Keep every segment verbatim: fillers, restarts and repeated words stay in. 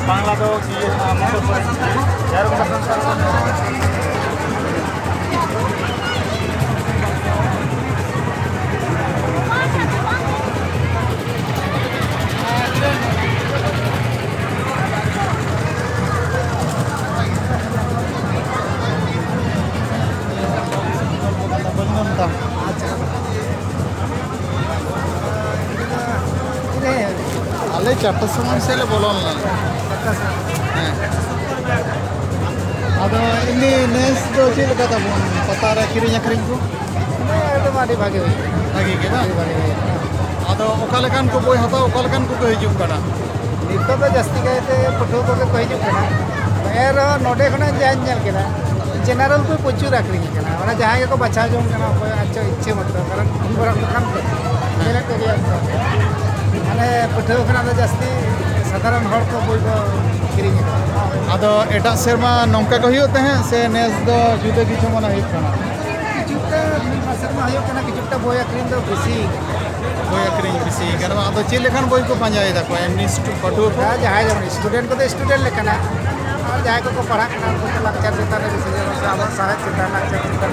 ᱵᱟᱝᱞᱟ ᱫᱚ ᱤᱭᱟᱹ, motor cycle, ᱡᱟᱦᱟᱸ ᱨᱮ ᱢᱚᱴᱚᱨ ᱥᱟᱭᱠᱮᱞ᱾ ᱟᱞᱮ ᱪᱟᱨᱴᱟ ᱥᱚᱢᱚᱭ ᱥᱮᱫ ᱞᱮ ᱵᱚᱞᱚ ᱞᱮᱱᱟ᱾ ᱦᱮᱸ᱾ ᱟᱫᱚ ᱮᱢᱱᱤ ᱱᱮᱥ ᱫᱚ ᱪᱮᱫ ᱞᱮᱠᱟ ᱛᱟᱵᱚᱱ ᱯᱟᱛᱟ ᱨᱮ ᱠᱤᱨᱤᱧ ᱟᱹᱠᱷᱨᱤᱧ ᱠᱚ? ᱦᱮᱸ, ᱮᱠᱫᱚᱢ ᱟᱹᱰᱤ ᱵᱷᱟᱜᱮ ᱦᱩᱭ ᱠᱟᱱᱟ᱾ ᱵᱷᱟᱜᱮ ᱜᱮ ᱵᱟᱝ? ᱟᱹᱰᱤ ᱵᱷᱟᱜᱮ ᱦᱩᱭ ᱠᱟᱱᱟ᱾ ᱟᱫᱚ ᱚᱠᱟ ᱞᱮᱠᱟᱱ ᱠᱚ ᱵᱳᱭ ᱦᱟᱛᱟᱣ, ᱚᱠᱟ ᱞᱮᱠᱟᱱ ᱠᱚᱠᱚ ᱦᱤᱡᱩᱜ ᱠᱟᱱᱟ? ᱱᱤᱛᱚᱜ ᱫᱚ ᱡᱟᱹᱥᱛᱤ ᱠᱟᱭᱛᱮ ᱯᱟᱹᱴᱷᱩᱣᱟᱹ ᱠᱚᱜᱮ ᱠᱚ ᱦᱤᱡᱩᱜ ᱠᱟᱱᱟ᱾ ᱮᱱ ᱨᱮᱦᱚᱸ ᱱᱚᱰᱮ ᱠᱷᱚᱱᱟᱜ ᱡᱟᱦᱟᱸᱧ ᱧᱮᱞ ᱠᱮᱫᱟ, ᱡᱮᱱᱟᱨᱮᱞ ᱠᱚ ᱯᱨᱚᱪᱩᱨ ᱟᱹᱠᱷᱨᱤᱧ ᱠᱟᱱᱟ᱾ ᱚᱱᱟ ᱡᱟᱦᱟᱸᱭ ᱜᱮᱠᱚ ᱵᱟᱪᱷᱟᱣ ᱡᱚᱝ ᱠᱟᱱᱟ, ᱚᱠᱚᱭ ᱟᱡ ᱪᱚ ᱤᱪᱪᱷᱟᱹ ᱢᱚᱛᱚ, ᱠᱟᱨᱚᱱ ᱩᱱ ᱢᱟᱨᱟᱝ ᱫᱚᱠᱟᱱ ᱛᱚ, ᱧᱮᱞᱮᱫ ᱠᱚᱜᱮᱭᱟ ᱛᱚ᱾ ᱢᱟᱱᱮ ᱯᱟᱹᱴᱷᱩᱣᱟᱹ ᱠᱷᱚᱱᱟᱜ ᱫᱚ ᱡᱟᱹᱥᱛᱤ ᱥᱟᱫᱷᱟᱨᱚᱱ ᱦᱚᱲ ᱠᱚ ᱵᱳᱭ ᱠᱚ ᱠᱤᱨᱤᱧ ᱮᱫᱟ᱾ ᱟᱫᱚ ᱮᱴᱟᱜ ᱥᱮᱨᱢᱟ ᱱᱚᱝᱠᱟ ᱜᱮ ᱦᱩᱭᱩᱜ ᱛᱟᱦᱮᱸᱫ ᱥᱮ ᱱᱮᱥ ᱫᱚ ᱡᱩᱫᱟᱹ ᱠᱤᱪᱷᱩ ᱢᱚᱱᱮ ᱦᱩᱭᱩᱜ ᱠᱟᱱᱟ? ᱠᱤᱪᱷᱩᱴᱟ ᱢᱤᱫ ᱵᱟᱨ ᱥᱮᱨᱢᱟ ᱦᱩᱭᱩᱜ ᱠᱟᱱᱟ, ᱠᱤᱪᱷᱩᱴᱟ ᱵᱳᱭ ᱟᱹᱠᱷᱨᱤᱧ ᱫᱚ ᱵᱮᱥᱤ ᱠᱟᱱᱟ᱾ ᱵᱳᱭ ᱟᱹᱠᱷᱨᱤᱧ ᱵᱮᱥᱤ ᱠᱟᱱᱟ᱾ ᱟᱫᱚ ᱪᱮᱫ ᱞᱮᱠᱟᱱ ᱵᱳᱭ ᱠᱚ ᱯᱟᱸᱡᱟᱭᱮᱫᱟ ᱠᱚ ᱮᱢᱱᱤ ᱥᱴᱩ-, ᱯᱟᱹᱴᱷᱩᱣᱟᱹ ᱠᱚ? ᱦᱮᱸ, ᱡᱟᱦᱟᱸᱭ ᱡᱮᱢᱚᱱ ᱥᱴᱩᱰᱮᱱᱴ ᱠᱚᱫᱚ ᱥᱴᱩᱰᱮᱱᱴ ᱞᱮᱠᱟᱱᱟᱜ, ᱟᱨ ᱡᱟᱦᱟᱸᱭ ᱠᱚᱠᱚ ᱯᱟᱲᱦᱟᱜ ᱠᱟᱱᱟ ᱩᱱᱠᱩ ᱫᱚ ᱞᱟᱠᱪᱟᱨ ᱪᱮᱛᱟᱱ ᱨᱮ ᱵᱮᱥᱤ ᱡᱳᱨ ᱥᱮ ᱟᱵᱚᱣᱟᱜ ᱥᱟᱶᱦᱮᱫ ᱪᱮᱛᱟᱱ, ᱞᱟᱠᱪᱟᱨ ᱪᱮᱛᱟᱱ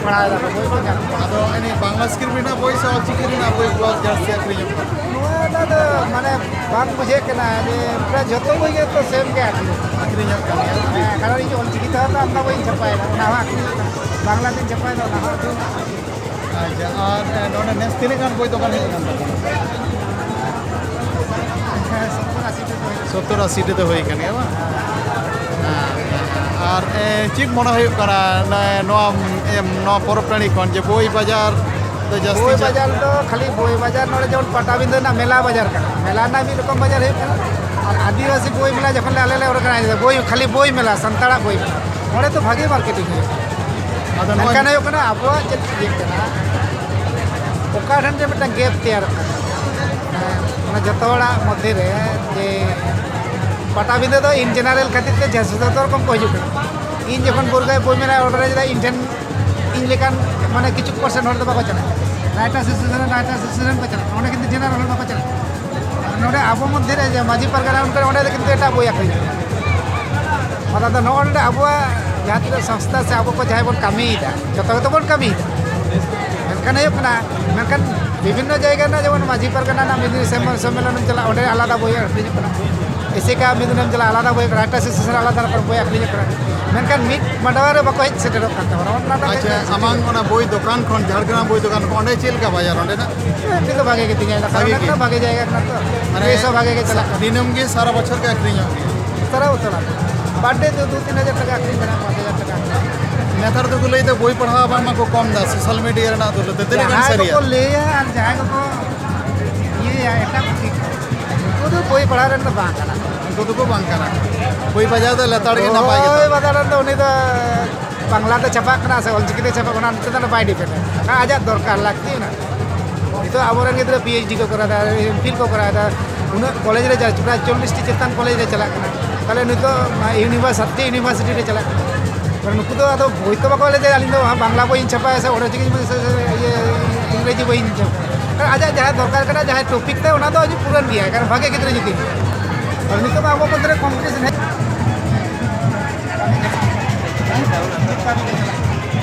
ᱯᱟᱲᱦᱟᱣ ᱮᱫᱟ ᱠᱚ, ᱵᱳᱭ ᱠᱚ ᱧᱟᱢᱚᱜ ᱠᱟᱱᱟ᱾ ᱟᱫᱚ ᱮᱢᱱᱤ ᱵᱟᱝᱞᱟ ᱥᱠᱨᱤᱯᱴ ᱨᱮᱱᱟᱜ ᱵᱳᱭ ᱥᱮ ᱚᱞᱪᱤᱠᱤ ᱨᱮᱱᱟᱜ ᱵᱳᱭ ᱠᱚ ᱡᱟᱹᱥᱛᱤ ᱟᱹᱠᱷᱨᱤᱧᱚᱜ ᱠᱟᱱᱟ? ᱱᱚᱣᱟ ᱫᱚ ᱢᱟᱱᱮ ᱵᱟᱝ ᱵᱩᱡᱷᱟᱹᱜ ᱠᱟᱱᱟ ᱡᱮ ᱯᱨᱟᱭ ᱡᱷᱚᱛᱚ ᱵᱳᱭ ᱜᱮᱛᱚ ᱥᱮᱢ ᱜᱮ ᱟᱹᱠᱷᱨᱤᱧᱚᱜ ᱠᱟᱱᱟ᱾ ᱟᱹᱠᱷᱨᱤᱧᱚᱜ ᱠᱟᱱ ᱜᱮᱭᱟ᱾ ᱦᱮᱸ, ᱠᱟᱨᱚᱱ ᱤᱧ ᱚᱞᱪᱤᱠᱤ ᱛᱮᱦᱚᱸ ᱛᱚ ᱟᱢᱫᱟ ᱵᱳᱭᱤᱧ ᱪᱷᱟᱯᱟᱭᱮᱫᱟ, ᱚᱱᱟ ᱦᱚᱸ ᱟᱹᱠᱷᱨᱤᱧᱚᱜ ᱠᱟᱱᱟ᱾ ᱵᱟᱝᱞᱟ ᱛᱤᱧ ᱪᱷᱟᱯᱟᱭᱮᱫᱟ, ᱚᱱᱟ ᱦᱚᱸ ᱟᱹᱠᱷᱨᱤᱧᱚᱜ ᱠᱟᱱᱟ᱾ ᱟᱪᱪᱷᱟ, ᱟᱨ, ᱮ, ᱱᱚᱰᱮ ᱱᱮᱥ ᱛᱤᱱᱟᱹᱜ ᱜᱟᱱ ᱵᱳᱭ ᱫᱚᱠᱟᱱ ᱦᱩᱭᱩᱜ ᱠᱟᱱ ᱛᱟᱵᱚᱱᱟ? ᱦᱮᱸ, ᱥᱚᱛᱛᱚᱨ ᱟᱥᱤ ᱴᱤ ᱫᱚ ᱦᱩᱭᱩᱜ ᱠᱟᱱᱟ᱾ ᱥᱚᱛᱛᱚᱨ ᱟᱥᱤ ᱴᱤ ᱫᱚ ᱦᱩᱭ ᱠᱟᱱ ᱜᱮᱭᱟ ᱵᱟᱝ? ᱦᱮᱸ, ᱦᱮᱸ, ᱦᱮᱸ᱾ ᱟᱨ, ᱮ, ᱪᱮᱫ ᱢᱚᱱᱮ ᱦᱩᱭᱩᱜ ᱠᱟᱱᱟ ᱱᱚᱣᱟ, ᱮᱢ, ᱱᱚᱣᱟ ᱯᱚᱨᱚᱵᱽ ᱴᱟᱺᱰᱤ ᱠᱷᱚᱱ ᱡᱮ ᱵᱳᱭ ᱵᱟᱡᱟᱨ ᱫᱚ ᱡᱟᱹᱥᱛᱤ ᱵᱳᱭ ᱪᱟᱞᱟᱜ ᱵᱟᱡᱟᱨ ᱫᱚ ᱠᱷᱟᱹᱞᱤ ᱵᱳᱭ ᱵᱟᱡᱟᱨ, ᱱᱚᱰᱮ ᱡᱮᱢᱚᱱ ᱯᱟᱴᱟᱵᱤᱸᱫᱟᱹ ᱨᱮᱱᱟᱜ ᱢᱮᱞᱟ ᱵᱟᱡᱟᱨ ᱠᱟᱱᱟ, ᱢᱮᱞᱟ ᱨᱮᱱᱟᱜ ᱢᱤᱫ ᱨᱚᱠᱚᱢ ᱵᱟᱡᱟᱨ ᱦᱩᱭᱩᱜ ᱠᱟᱱᱟ, ᱟᱨ ᱟᱹᱫᱤᱵᱟᱹᱥᱤ ᱵᱳᱭ ᱢᱮᱞᱟ ᱡᱚᱠᱷᱚᱱ ᱞᱮ ᱟᱞᱮ ᱞᱮ organize ᱮᱫᱟ, ᱵᱳᱭ, ᱠᱷᱟᱹᱞᱤ ᱵᱳᱭ ᱢᱮᱞᱟ, ᱥᱟᱱᱛᱟᱲᱟᱜ ᱵᱳᱭ ᱢᱮᱞᱟ, ᱚᱸᱰᱮ ᱫᱚ ᱵᱷᱟᱜᱮ marketing ᱦᱩᱭᱩᱜᱼᱟ᱾ ᱟᱫᱚ ᱱᱚᱜᱼᱚᱭ ᱢᱮᱱᱠᱷᱟᱱ ᱦᱩᱭᱩᱜ ᱠᱟᱱᱟ ᱟᱵᱚᱣᱟᱜ ᱪᱮᱫ ᱤᱭᱟᱹ ᱠᱟᱱᱟ, ᱚᱠᱟ ᱴᱷᱮᱱ ᱡᱮ ᱢᱤᱫᱴᱟᱝ gap ᱛᱮᱭᱟᱨᱚᱜ ᱠᱟᱱᱟ, ᱢᱟᱱᱮ ᱡᱚᱛᱚ ᱦᱚᱲᱟᱜ ᱢᱚᱫᱽᱫᱷᱮ ᱨᱮ ᱡᱮ ᱯᱟᱴᱟᱵᱤᱸᱫᱟᱹ ᱫᱚ in general ᱠᱷᱟᱹᱛᱤᱨ ᱛᱮ ᱡᱷᱮ-, ᱡᱚᱛᱚ ᱨᱚᱠᱚᱢ ᱠᱚ ᱦᱤᱡᱩᱜ ᱠᱟᱱᱟ᱾ ᱤᱧ ᱡᱚᱠᱷᱚᱱ ᱵᱩᱨᱜᱟᱹ ᱵᱳᱭ ᱢᱮᱞᱟᱭ order ᱮᱫᱟ, ᱤᱧ ᱴᱷᱮᱱ ᱤᱧ ᱞᱮᱠᱟᱱ ᱢᱟᱱᱮ ᱠᱤᱪᱷᱩ ᱯᱟᱨᱥᱮᱱᱴ ᱦᱚᱲ ᱫᱚ ᱵᱟᱠᱚ ᱪᱟᱞᱟᱜᱼᱟ᱾ ᱨᱟᱭᱴᱟᱨ ᱮᱥᱳᱥᱤᱭᱮᱥᱚᱱ, ᱨᱟᱭᱴᱟᱨ ᱮᱥᱳᱥᱤᱭᱮᱥᱚᱱ ᱠᱚ ᱪᱟᱞᱟᱜᱼᱟ, ᱚᱸᱰᱮ ᱠᱤᱱᱛᱩ ᱡᱮᱱᱟᱨᱮᱞ ᱦᱚᱲ ᱵᱟᱠᱚ ᱪᱟᱞᱟᱜᱼᱟ᱾ ᱱᱚᱰᱮ ᱟᱵᱚ ᱢᱚᱫᱽᱫᱷᱮ ᱨᱮ ᱡᱮ ᱢᱟᱹᱡᱷᱤ ᱯᱟᱨᱜᱟᱱᱟ ᱩᱱᱠᱩ ᱚᱸᱰᱮ ᱫᱚ ᱠᱤᱱᱛᱩ ᱮᱴᱟᱜ ᱵᱳᱭ ᱟᱹᱠᱷᱨᱤᱧᱚᱜᱼᱟ᱾ ᱚᱱᱟ ᱫᱚ ᱱᱚᱜᱼᱚ ᱱᱚᱰᱮ ᱟᱵᱚᱣᱟᱜ ᱡᱟᱦᱟᱸ ᱛᱤᱱᱟᱹᱜ ᱥᱚᱝᱥᱛᱷᱟ ᱥᱮ ᱟᱵᱚ ᱠᱚ ᱡᱟᱦᱟᱸᱭ ᱵᱚᱱ ᱠᱟᱹᱢᱤᱭᱮᱫᱟ, ᱡᱚᱛᱚ ᱜᱮᱛᱚ ᱵᱚᱱ ᱠᱟᱹᱢᱤᱭᱮᱫᱟ᱾ ᱢᱮᱱᱠᱷᱟᱱ ᱦᱩᱭᱩᱜ ᱠᱟᱱᱟ, ᱢᱮᱱᱠᱷᱟᱱ ᱵᱤᱵᱷᱤᱱᱱᱚ ᱡᱟᱭᱜᱟ ᱨᱮᱱᱟᱜ ᱡᱮᱢᱚᱱ ᱢᱟᱹᱡᱷᱤ ᱯᱟᱨᱜᱟᱱᱟ ᱨᱮᱱᱟᱜ ᱢᱤᱫ ᱫᱤᱱ ᱥᱮᱢ-, ᱥᱚᱢᱢᱮᱞᱚᱱ ᱮᱢ ᱪᱟᱞᱟᱜᱼᱟ, ᱚᱸᱰᱮ ᱟᱞᱟᱫᱟ ᱵᱳᱭ ᱟᱹᱠᱷᱨᱤᱧᱚᱜ ᱠᱟᱱᱟ᱾ ᱮᱥᱮᱠᱟ ᱢᱤᱫ ᱫᱤᱱ ᱮᱢ ᱪᱟᱞᱟᱜᱼᱟ, ᱟᱞᱟᱫᱟ ᱵᱳᱭ, ᱨᱟᱭᱴᱟᱨ ᱮᱥᱳᱥᱤᱭᱮᱥᱚᱱ ᱟᱞᱟᱫᱟ ᱨᱚᱠᱚᱢ ᱵᱳᱭ ᱟᱹᱠᱷᱨᱤᱧᱚᱜ ᱠᱟᱱᱟ᱾ ᱢᱮᱱᱠᱷᱟᱱ ᱢᱤᱫ ᱢᱟᱰᱣᱟ ᱨᱮ ᱵᱟᱠᱚ ᱦᱮᱡ ᱥᱮᱴᱮᱨᱚᱜ ᱠᱟᱱ ᱛᱟᱵᱚᱱᱟ᱾ ᱚᱱᱟ ᱨᱮᱱᱟᱜ ᱟᱪᱪᱷᱟ, ᱠᱷᱟᱹᱛᱤᱨ ᱟᱢᱟᱝ ᱚᱱᱟ ᱵᱳᱭ ᱫᱚᱠᱟᱱ ᱠᱷᱚᱱ, ᱡᱷᱟᱲᱜᱨᱟᱢ ᱵᱳᱭ ᱫᱚᱠᱟᱱ ᱠᱷᱚᱱ, ᱚᱸᱰᱮ ᱪᱮᱫ ᱞᱮᱠᱟ ᱵᱟᱡᱟᱨ ᱚᱸᱰᱮᱱᱟᱜ? ᱮᱢᱱᱤ ᱫᱚ ᱵᱷᱟᱜᱮ ᱜᱮ ᱛᱤᱧᱟᱹ, ᱮᱞᱟᱠᱟ ᱵᱷᱟᱜᱮ ᱨᱮᱱᱟᱜ ᱜᱮ? ᱠᱟᱱᱟ, ᱵᱷᱟᱜᱮ ᱡᱟᱭᱜᱟ ᱠᱟᱱᱟ ᱛᱚ᱾ ᱢᱟᱱᱮ ᱵᱮᱥ ᱦᱚᱸ ᱵᱷᱟᱜᱮ ᱜᱮ ᱪᱟᱞᱟᱜ ᱠᱟᱱᱟ᱾ ᱫᱤᱱᱟᱹᱢ ᱜᱮ ᱥᱟᱨᱟ ᱵᱚᱪᱷᱚᱨ ᱜᱮ ᱟᱹᱠᱷᱨᱤᱧᱚᱜ ᱜᱮᱭᱟ? ᱥᱟᱨᱟ ᱩᱛᱟᱹᱨᱟ᱾ ᱵᱟᱨᱰᱮ ᱫᱚ ᱫᱩ ᱛᱤᱱ ᱦᱟᱡᱟᱨ ᱴᱟᱠᱟ ᱟᱹᱠᱷᱨᱤᱧ ᱢᱮᱱᱟᱜᱼᱟ, ᱯᱟᱸᱪ ᱦᱟᱡᱟᱨ ᱴᱟᱠᱟ ᱟᱹᱠᱷᱨᱤᱧ᱾ ᱱᱮᱛᱟᱨ ᱫᱚᱠᱚ ᱞᱟᱹᱭᱫᱟ ᱵᱳᱭ ᱯᱟᱲᱦᱟᱣ ᱵᱟᱝᱢᱟ ᱠᱚ ᱠᱚᱢ ᱫᱟ ᱥᱳᱥᱟᱞ ᱢᱤᱰᱤᱭᱟ ᱨᱮᱱᱟᱜ ᱫᱩᱞᱟᱹᱲ ᱛᱮ, ᱛᱤᱱᱟᱹᱜ ᱜᱟᱱ ᱡᱟᱦᱟᱸᱭ ᱥᱟᱹᱨᱤᱭᱟ? ᱠᱚᱠᱚ ᱞᱟᱹᱭᱟ ᱟᱨ ᱡᱟᱦᱟᱸᱭ ᱠᱚᱠᱚ ᱤᱭᱟᱹᱭᱟ ᱮᱴᱟᱜ ᱯᱟᱹᱨᱥᱤ ᱠᱚ, ᱩᱱᱠᱩ ᱫᱚ ᱵᱳᱭ ᱯᱟᱲᱦᱟᱣ ᱨᱮᱱ ᱫᱚ ᱵᱟᱝ ᱠᱟᱱᱟ ᱠᱚ᱾ ᱩᱱᱠᱩ ᱫᱚᱠᱚ ᱵᱟᱝ ᱠᱟᱱᱟ᱾ ᱵᱳᱭ ᱯᱟᱲᱦᱟᱣ ᱫᱚ ᱞᱮᱛᱟᱲ ᱜᱮ ᱱᱟᱯᱟᱭ ᱜᱮᱛᱟ᱾ ᱦᱳᱭ, ᱵᱟᱡᱟᱨ ᱨᱮᱱ ᱫᱚ ᱩᱱᱤ ᱫᱚ ᱵᱟᱝᱞᱟ ᱛᱮ ᱪᱷᱟᱯᱟᱜ ᱠᱟᱱᱟ ᱥᱮ ᱚᱞᱪᱤᱠᱤ ᱛᱮ ᱪᱷᱟᱯᱟᱜ ᱠᱟᱱᱟ, ᱱᱤᱛᱚᱜ ᱫᱚ ᱵᱟᱭ ᱰᱤᱯᱮᱱᱰᱟ᱾ ᱟᱡᱟᱜ ᱫᱚᱨᱠᱟᱨ ᱞᱟᱹᱠᱛᱤ ᱚᱱᱟ᱾ ᱱᱤᱛᱚᱜ ᱟᱵᱚᱨᱮᱱ ᱜᱤᱫᱽᱨᱟᱹ ᱯᱤ ᱮᱭᱤᱪ ᱰᱤ ᱠᱚ ᱠᱚᱨᱟᱣ ᱮᱫᱟ, ᱮᱢ ᱯᱷᱤᱞ ᱠᱚ ᱠᱚᱨᱟᱣ ᱮᱫᱟ, ᱩᱱᱟᱹᱜ ᱠᱚᱞᱮᱡᱽ ᱨᱮ ᱡᱟ-, ᱯᱨᱟᱭ ᱪᱚᱞᱞᱤᱥ ᱴᱤ ᱪᱮᱛᱟᱱ ᱠᱚᱞᱮᱡᱽ ᱨᱮ ᱪᱟᱞᱟᱜ ᱠᱟᱱᱟ᱾ ᱛᱟᱦᱚᱞᱮ ᱱᱤᱛᱚᱜ ᱤᱭᱩᱱᱤᱵᱷᱟᱨᱥᱤᱴᱤ, ᱤᱭᱩᱱᱤᱵᱷᱟᱨᱥᱤᱴᱤ ᱨᱮ ᱪᱟᱞᱟᱜ ᱠᱟᱱᱟ᱾ ᱛᱟᱦᱚᱞᱮ ᱱᱩᱠᱩ ᱫᱚ ᱟᱫᱚ ᱵᱳᱭ ᱛᱚ ᱵᱟᱠᱚ ᱚᱞᱮᱫᱟ, ᱟᱹᱞᱤᱧ ᱫᱚ ᱵᱟᱝᱞᱟ ᱵᱳᱭᱤᱧ ᱪᱷᱟᱯᱟᱭᱟ ᱥᱮ ᱚᱞᱪᱤᱠᱤ ᱥᱮ, ᱥᱮ ᱤᱭᱟᱹ, ᱤᱝᱨᱮᱡᱤ ᱵᱳᱭᱤᱧ ᱪᱷᱟᱯᱟᱭᱟ᱾ ᱟᱡᱟᱜ ᱡᱟᱦᱟᱸ ᱫᱚᱨᱠᱟᱨ ᱠᱟᱱᱟ, ᱡᱟᱦᱟᱸ ᱴᱚᱯᱤᱠ ᱛᱮ, ᱚᱱᱟ ᱫᱚ ᱟᱡ ᱯᱩᱨᱟᱹᱱ ᱜᱮᱭᱟ, ᱠᱟᱨᱚᱱ ᱵᱷᱟᱜᱮ ᱜᱤᱫᱽᱨᱟᱹ ᱡᱩᱫᱤ᱾ ᱟᱨ ᱱᱤᱛᱚᱜ ᱢᱟ ᱟᱵᱚ ᱢᱚᱫᱽᱫᱷᱮ ᱨᱮ ᱠᱚᱢᱯᱤᱴᱤᱥᱚᱱ ᱦᱮᱡ